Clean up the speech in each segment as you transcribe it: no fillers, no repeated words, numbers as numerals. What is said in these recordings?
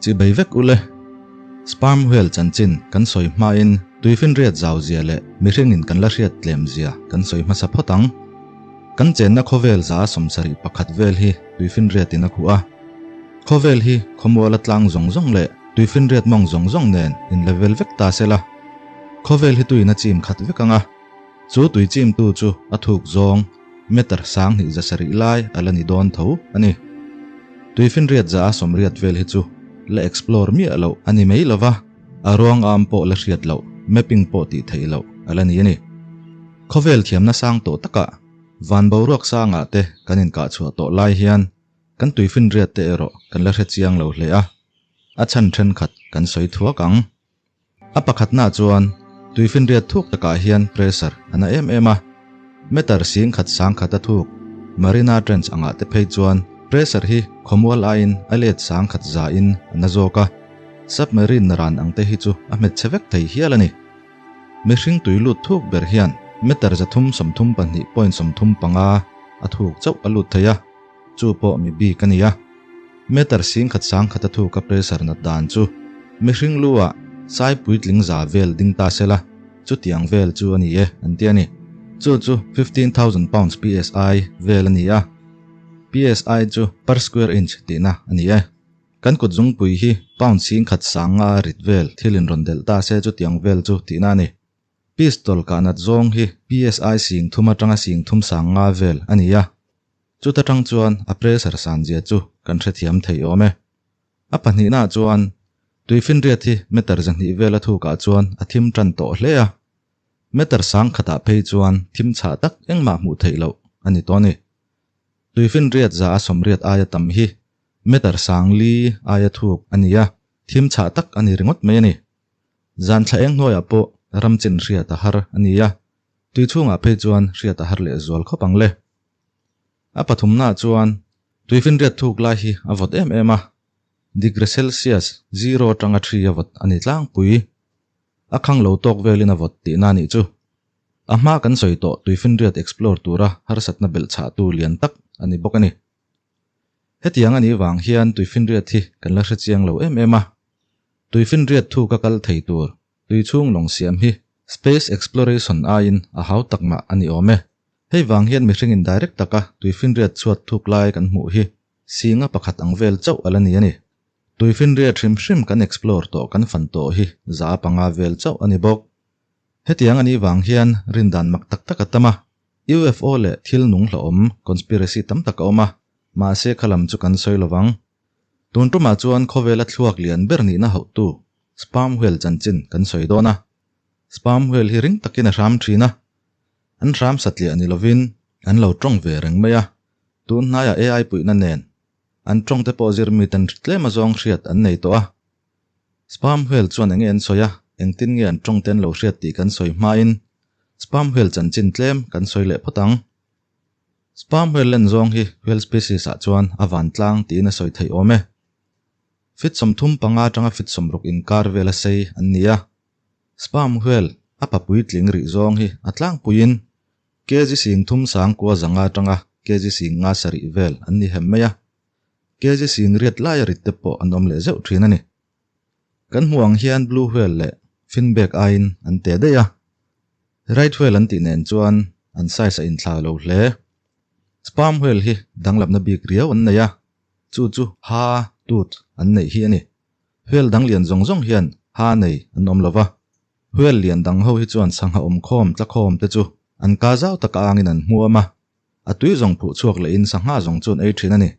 Chibai vek ule. Sperm whale chanchin kan sawi hmain tuifinriat zau zia leh mihringin kan la hriat tlem zia kan sawi hmasa phawt ang. Kan chenna khawvel za 71 vel hi tuifinriatin a khuh a. Khawvel hi khawmuala tlang zawng zawng leh tuifinriat mawng zawng zawng nen inlevel vek ta se la. Khawvel hi tuin a chim khat vek ang a. Chu tui chimtu chu a thuk zawng meter 2700 lai a la ni dawn tho a ni. Tuifinriat 180 vel hi chu la explore miah loh a ni mai lova, a ruang am pawh la hriat loh, mapping pawh tih theih loh a la ni a ni. Khawvel thiamna sang tawh takah van boruak sangah te kan inkah chhuah tawh lai hian kan tuifinriat te erawh kan la hre chiang lo hle a, a chhan thenkhat kan sawi thuak ang. A pakhatnaah chuan tuifinriat thuk takah hian pressure a na em em a, meter 10,000 10,000 a thuk Marina Trench angah te phei chuan pressure hi khawmual aiin a let 1,100 in a na zawk a, submarine ran ang te hi chu a hmet chhe vek thei hial a ni. Mihring tui lut thuk ber hian meter 332.35 a thuk chauh a lut thei a, chu pawh mi bik a ni a. Meter 10,000 10,000 a thuk a pressure nat dan chu mihring lu ah sai puitling za vel ding ta se la, chutiang vel chu a ni e an ti a ni. Chu chu 15,000 pounds psi vel a ni a, psi chu per square inch tihna a ni e. Kan kut zungpui hi pound 10,000 sanga rit vel thil in rawn delh ta se chutiang vel chu tihna a ni. Pistol kah nat zawng hi psi 3000 atanga 30 sanga vel a ni a. Chuta tang chuan a pressure san zia chu kan hrethiam thei awm e. A pahnihnaah chuan tuifinriat hi meter 200 vel a thukah chuan a thim tan tawh hle a. Meter 10,000 ah phei chuan thim chhah tak engmah hmuh theih loh a ni tawh a ni. Tuifinriat 180 aia tam hi meter 4,000 aia thuk a ni a, thim chhah tak a ni ringawt mai a ni. Zan thla eng hnuaiah pawh ram chin hriat a har a ni a, tui chhungah phei chuan hriat a har lehzual khawp ang le. A pathumnaah chuan tuifinriat thuk lai hi a vawt em em a, degree Celsius zero atanga 3 a vawt a ni tlangpui. A khang lo tawk velin a vawt tihna a nih chu. A hma kan sawi tawh tuifinriat explore tura harsatna belh chhahtu lian tak a ni bawk a ni. Hetiang a nih vang hian tuifinriat hi kan la hre chiang lo em em a. Tuifinriat thuka kal thei tur tui chhung lawng siam hi space exploration aiin a hau tak mah a ni awm e. Hei vang hian mihringin direct taka tuifinriat chhuat thuk lai kan hmuh hi singa pakhat ang vel chauh a la ni a ni. Tuifinriat hrim hrim kan explore tawh kan fan tawh hi 500 vel chauh a ni bawk. Hetiang a nih vang hian rindan mak tak tak a tam a, UFO leh thil nung hlauhawm conspiracy tam tak a awm a, mahse khalam chu kan sawi lovang. Tun tumah chuan khawvela thluak lian ber nihna hauhtu sperm whale chanchin kan sawi dawn a. Sperm whale hi ring takin a hram thin a, an hram satliah ni lovin an lo tawng ve reng mai a, tun hnaiah AI puihna nen an tawng te pawh zir miten tlem a zawng hriat an nei tawh a. Sperm whale chuan enge an sawi a, engtin nge an tawng te an lo hriat tih kan sawi hmain sperm whale chanchin tlem kan sawi leh phawt ang. Sperm whale len zawng hi whale species ah chuan a van tlang tiin a sawi theih awm e. Feet 35 atanga feet 60 inkar vel a sei an ni a. Sperm whale a papui tling rih zawng hi a tlangpuiin kg 30 sangkua zanga atanga kg 57 vel an ni hem mai a. Kg 80 lai a rit te pawh an awm leh zeuh thin a ni. Kan hmuh ang hian blue whale leh finback aiin an te daih a. Right whale an tih nen chuan an size a inthlau lo hle. Sperm whale hi danglamna bik riau an nei a, chu chu ha, tooth, an neih hi a ni. Whale dang lian zawng zawng hian ha nei an awm lo va. Whale lian dang ho hi chuan sangha awmkhawm tlakhawm te chu an ka zau tak angin an hmuam a. A tui zawng phuh chhuak lehin sangha zawng chu an ei thin a ni.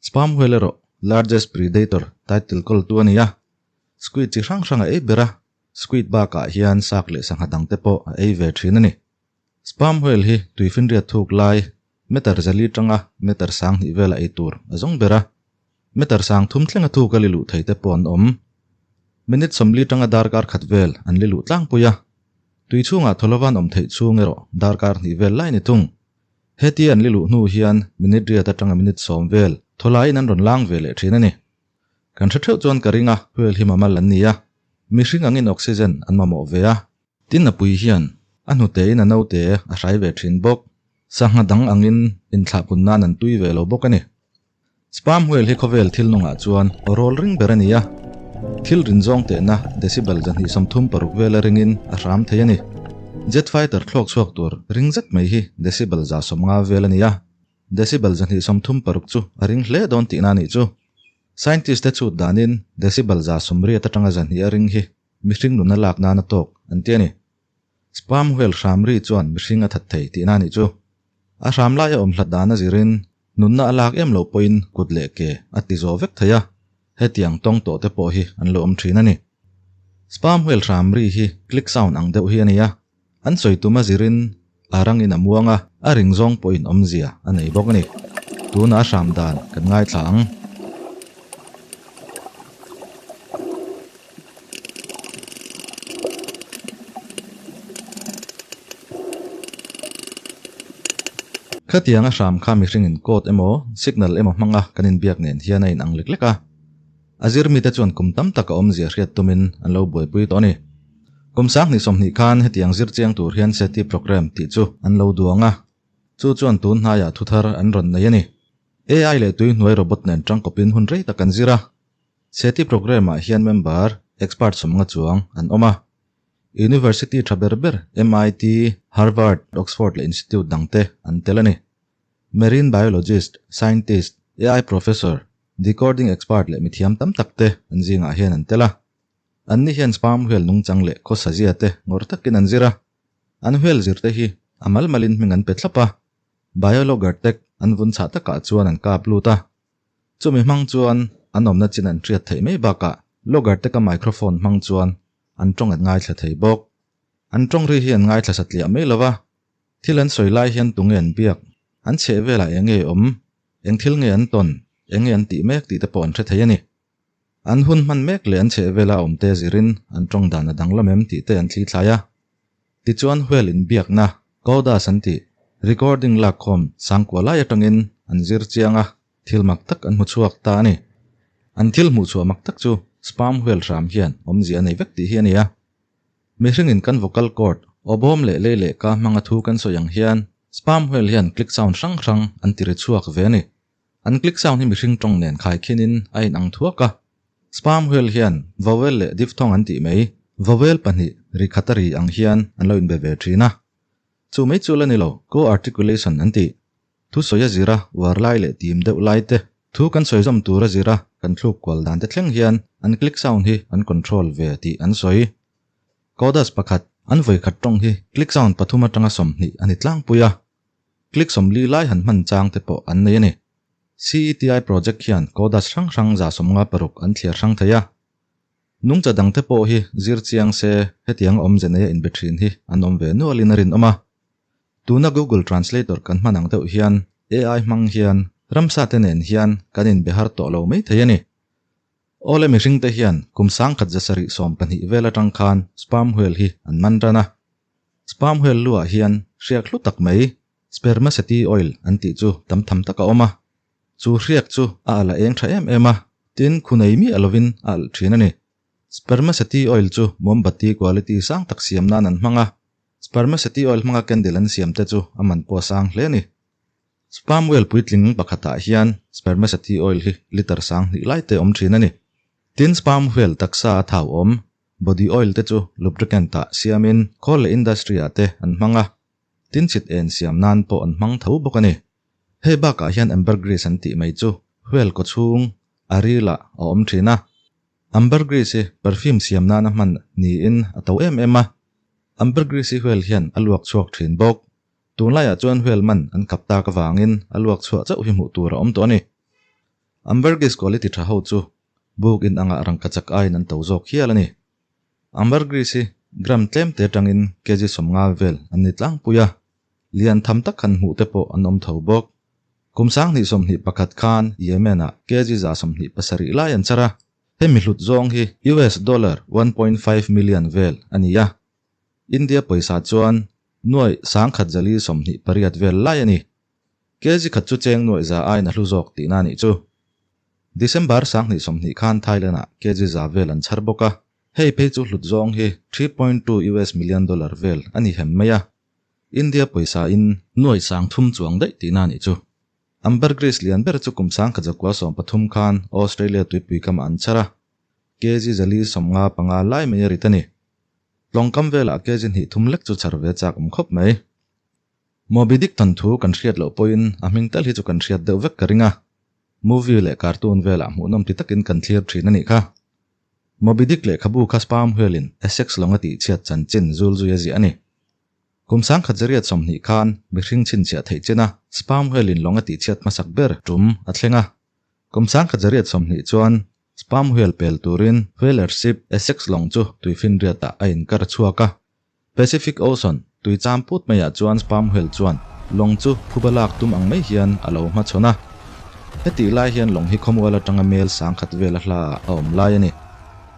Sperm whale erawh largest predator title kawltu a ni a. Squid chi hrang hrang a ei ber a, squid bakah hian sak leh sangha dang te pawh a ei ve thin a ni. Sperm whale hi tuifinriat thuk lai meter 400 tanga meter 2,000 vela ei tur a zawng ber a. Meter 3,000 thlenga thuk a li luh thei te pawh an awm. Minute 40 tanga darkar khat vel an li luh tlangpui a. Tui chhungah thawlovan awm theih chhung erawh darkar hnih vel lai ni thung. Heti an li luh hnu hian minute riat atanga minute 10 vel thawlaiin an rawn lang ve leh thin a ni. Kan hre theuh chuan ka ring a, whale hi mammal an ni a. Mihring angin oxygen an mamawh ve a. Tin a pui hian a hnutein a naute a hrai ve thin bawk. Sangha dang angin inthlahpun nan an tui ve lo bawk a ni. Sperm whale hi khawvel thil nungah chuan aw rawl ring ber a ni a. Thil rin zawng tehna decibel 236 vela ringin a hram thei a ni. Jet fighter thlawk chhuak tur ring zet mai hi decibel 150 vel a ni a. Decibel 236 chu a ring hle dawn tihna a nih chu. Scientist te chhut danin decibel 180 atanga 200 a ring hi mihring nuna lak nan a tawk an ti a ni. Sperm whale hram ri chuan mihring a that thei tihna a nih chu. A hram laia awm hlat dan a zirin nunna a lak em loh pawhin kut leh ke a ti zawh vek thei a, hetiang tawng tawh te pawh hi an lo awm thin a ni. Sperm whale hram ri hi click sound ang deuh hi a ni a, an sawi tum a zirin a rangin a muang a, a ring zawng pawhin awmzia a nei bawk a ni. Tunah a hram dan kan ngaithla ang. Khatiang a hram kha mihringin code emaw signal emaw hmanga kan inbiak nen hian a inang lek lek a. A zirmite chuan kum tam tak a awmzia hriat tumin an lo buaipui tawh a ni. Kum 2020 khan hetiang zir chiang tur hian SETI program tih chu an lo duang a, chu chuan tun hnaiah thuthar an rawn nei a ni. AI leh tuihnuai robot nen tangkawpin hun rei tak an zir a. SETI program-ah hian member, expert sawmnga chuang an awm a. University tha ber ber MIT, Harvard, Oxford leh institute dangte an tel a ni. Marine biologist, scientist, AI professor, decoding expert leh mithiam tam tak te an zingah hian an tel a. Anni hian sperm whale nungchang leh khawsazia te ngawrh takin an zir a. An whale zirte hi a mal malin hming an pe thlap a. Biologger tech an vun chhah takah chuan an kap lut a. Chumi hmang chuan an awmna chin an hriat theih mai bakah logger te ka microphone hmang chuan an tawng an ngaithla thei bawk. An tawng ri hi an ngaithla satliah mai lova, thil an sawi lai hian tunge an biak, an chheh velah eng nge awm, eng thil nge an tawn, eng nge an tih mek tih te pawh an hre thei a ni. An hun hman mek leh an chheh vela awm te zirin an tawng dan a danglam em tih te an thli thlai a. Tichuan whale inbiakna, CODAS an tih, recording lakkhawm sangkua lai atangin an zir chiang a, thil mak tak an hmu chhuak ta a ni. An thil hmuh chhuah mak tak chu sperm whale hram hian awmzia a nei vek tih hi a ni a. Mihringin kan vocal cord, awbawm leh lei leh ka hmanga thu kan sawi ang hian sperm whale hian click sound hrang hrang an ti ri chhuak ve a ni. An click sound hi mihring tawng nen khaikhinin a inang thuak a. Sperm whale hian vowel leh diphthong an tih mai, vowel pahnih ri khat a ri ang hian an lo inbe ve thin a. Chu mai chu la ni lo, co-articulation an tih. Thu sawi a zira uar lai leh tim deuh lai te, thu kan sawi zawm tur a zira kan thluk kual dan te thleng hian an click sound hi an control ve tih an sawi. Codas pakhat, an vawi khat tawng hi click sound pathum atanga 20 a ni tlangpui a. Click 40 lai han hman chang te pawh an nei a ni. CETI project hian codas hrang hrang 56 an thliar hrang thei a. Nungcha dangte pawh hi zir chiang se hetiang awmze neia inbe thin hi an awm ve nualin a rinawm a. Tuna Google Translator kan hman ang deuh hian AI hmang hian ramsa te nen hian kan inbe har tawh lo mai thei a ni. Awle mihring te hian kum 1712 vel atang khan sperm whale hi an man ran a. Sperm whale luah hian hriak hlu tak mai spermaceti oil an tih chu tam tham tak a awm a. Chu hriak chu a alh a eng tha em em a, tin khu nei miah lovin a alh thin a ni. Spermaceti oil chu mombati quality sang tak siam nan an hmang a, spermaceti oil hmanga candle an siam te chu a man pawh a sang hle a ni. Sperm whale puitling pakhatah hian spermaceti oil hi liter 2000 lai te awm thin a ni. Tin sperm whale taksa a thau awm, body oil te chu lubricant ah siamin khawl leh industry ah te an hmang a, tin chit en siam nan pawh an hmang tho bawk a ni. Hei bakah hian ambergris an tih mai chu whale kaw chhung a rilah a awm thin a. Ambergris hi perfume siam nana hman niin a to em em a. Ambergris hi whale hian a luak chhuak thin bawk. Tunlaiah chuan whale man an kap tak avangin a luak chhuah chauh hi hmuh tur a awm tawh a ni. Ambergris quality tha ho chu buk in angah rangkachak aiin an to zawk hial a ni. Ambergris hi gram tlem te atangin kg 50 vel an ni tlangpui a. Lian tham tak han hmuh te pawh an awm tho bawk. Kum 2021 khan Yemen-ah kg 127 lai an char a, hemi hlut zawng hi US dollar 1.5 million vel a ni a. India pawisa chuan nuai 1428 vel lai a ni. Kg khat chu cheng nuai za aiin a hlu zawk tihna a nih chu. December 2020 khan Thailand-ah kg za vel an char bawk a, hei phei chu hlut zawng hi 3.2 US million dollar vel a ni hem mai a. India pawisa in nuai 3000 chuang daih tihna a nih chu. Ambergris lian ber chu kum 1113 khan Australia tuipui kamah an chhar a, kg 475 lai mai a rit a ni. Tlawng kam velah kg hnih thum lek chu chhar ve chak awm khawp mai. Moby Dick thawnthu kan hriat loh pawhin a hming tal hi chu kan hriat deuh vek ka ring a, movie leh cartoon velah hmuhnawm ti takin kan thlir thin a nih kha. Moby Dick lehkhabu kha sperm whale-in Essex lawng a tihchhiat chanchin zul zui a ziah a ni. Kum 1920 khan mihring chhinchhiah theih china sperm whale-in lawng a tihchhiat hmasak ber tum a thleng a. Kum 1920 chuan sperm whale pel turin whaler ship Essex lawng chu tuifinriatah a inkar chhuak a. Pacific Ocean tui cham put maiah chuan sperm whale chuan lawng chu phuba lak tum ang mai hian a lo hmachhawn a. Hetih lai hian lawng hi khawmual atanga mel 1000 vela hla ah a awm lai a ni.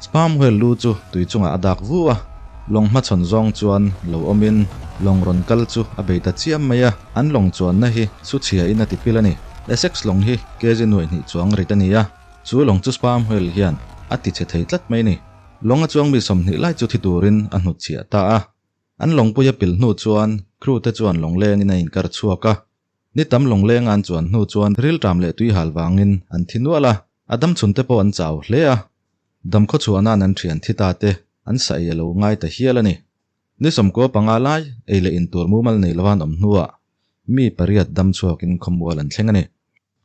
Sperm whale lu chu tui chungah a dak vu a, lawng hmachhawn zawng chuan lo awmin lawng rawn kal chu a bei ta chiam mai a, an lawng chuanna hi su chhia in a ti pil a ni. Essex lawng hi kg nuaih hnih chuang rit a ni a, chu lawng chu sperm whale hian a ti chhe thei tlat mai a ni. Lawng a chuang mi 20 lai chu thi turin a hnutchhiah ta a. An lawngpui a pil hnu chuan crew te chuan lawng lengin a inkar chhuak a. Ni tam lawng leng an chuan hnu chuan rilṭam leh tui hal vangin an thi nual a, a dam chhun te pawh an chau hle a. Dam khaw chhuah nan an thian thi ta te an sa ei a lo ngai ta hial a ni. Ni 15 lai ei leh in tur mumal nei lo an awm hnuah mi pariat dam chhuakin khawmual an thleng a ni.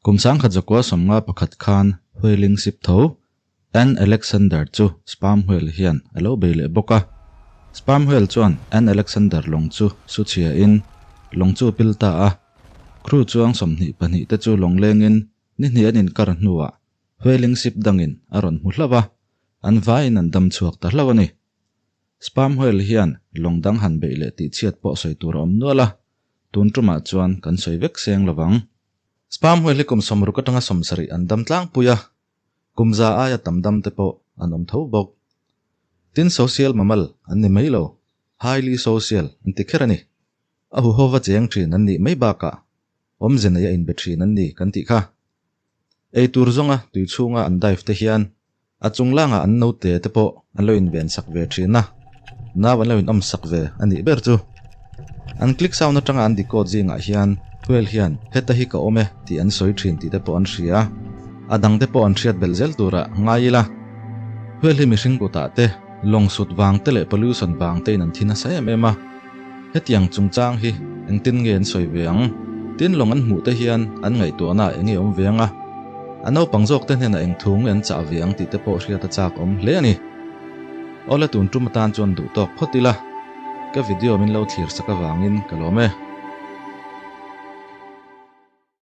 Kum 1951 khan whaling ship tho Ann Alexander chu sperm whale hian a lo bei leh bawk a. Sperm whale chuan Ann Alexander lawng chu su chhiain lawng chu a pil ta a. Crew chuang 22 te chu lawng lengin ni hnih an inkar hnuah whaling ship dangin a rawn hmu hlauh a, an vaiin an dam chhuak ta hlauh a ni. Sperm whale hian lawng dang han beih leh tihchhiat pawh sawi tur a awm nual a, tun tumah chuan kan sawi vek seng lovang. Sperm whale hi kum 60 atanga 70 an dam tlangpui a, kum za aia tam dam te pawh an awm tho bawk. Tin social mammal an ni mai lo, highly social an ti kher a ni. A huhova cheng thin an nih mai bakah awmze nei a inbe thin an ni kan tih kha. Ei tur zawnga tui chhunga an dive te hian a chung langah an note te pawh an lo inven sak ve thin a, nau an lo inawm sak ve a nih ber chu. An click sound atanga an decode zingah hian whale hian heta hi ka awm e tih an sawi thin tih te pawh an hria. A dang te pawh an hriat belh zel turah ngai ila. Whale hi mihring kutah te, lawng sut vang te leh pollution vang te in an thi nasa em em a. Hetiang chungchang hi engtin nge an sawi ve ang? Tin lawng an hmuh te hian an ngaihtuahna eng nge awm ve ang a? A naupang zawk te hnenah eng thu nge an chah ve ang tih te pawh hriat a chak awm hle a ni. Awle tun tum atan chuan duh tawk phawt ila. Ka video min lo thlir sak avangin ka lawm e.